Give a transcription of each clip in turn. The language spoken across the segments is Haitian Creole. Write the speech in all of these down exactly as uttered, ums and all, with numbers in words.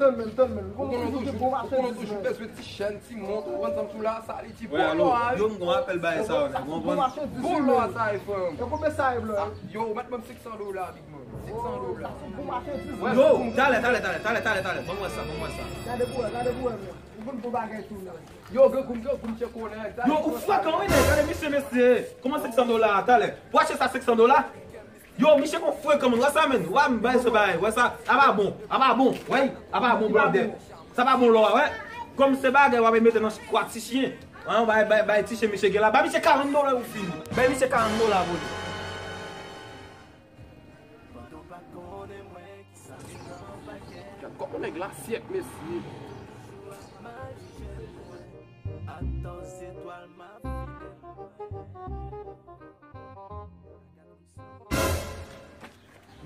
tann men, tann men. Ou konnen toujou, ou konnen toujou bezwen ti chèn, ti mont, ou konn sa m sou la, sa li di bon lò a. Yo, m gon apèl bay sa yo, nèg, ou konprann? Bon lò a sa e frè m. E konbyen sa e, bro? Yo, ou mèt ban m senk san dola, big man. Senk san dola. Yo, talè, talè, talè, talè, talè, talè. Ban m wè sa, ban m wè sa. Gade pou wè, gade pou wè, men. Ou konn bon bagay tou, men. Yo, gen kou m, gen kou m tcheke w, nèg. Yo, ou frekan, wi, nèg. Gade misye, mesye. Kòman senk san dola a, talè? Pou achte sa senk san dola? Yo, misye gon frekan, moun. Wè sa, menn. Wè, m bay se bagay. Wè sa. A pa bon. A pa bon. Wè, a pa bon, brother. Sa pa bon lò a, wè. Kòm se bagay, w ap mete nan kwa ti chyen. An, bay, bay, bay ti chyen misye gen la. Bay misye karant dola, ou fini. Bay misye karant dola pou li. Gad kòman nèg la syèk, mesye.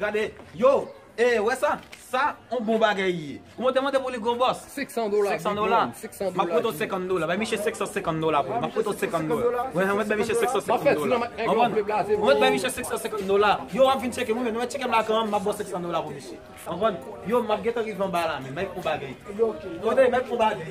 Gade, yo, e, wè sa? Sa, on bon bagay li ye. Kòman w te mande pou li, gwo bòs? Senk san dola, senk san dola. M ap prete w senkant dola. Bay misye senk san senkant dola pou li. M ap prete w senkant dola. Wi, mwen bay misye senk san senkant dola. Konprann? Mwen bay misye senk san senkant dola. Yo, w ap vin tcheke mwen, mwen tcheke m la kanmenm, m ap ba w senk san dola pou misye. Konprann? Yo, m ap gentan rive anba la, men, m ap fè yon bagay. Tande, m ap fè yon bagay.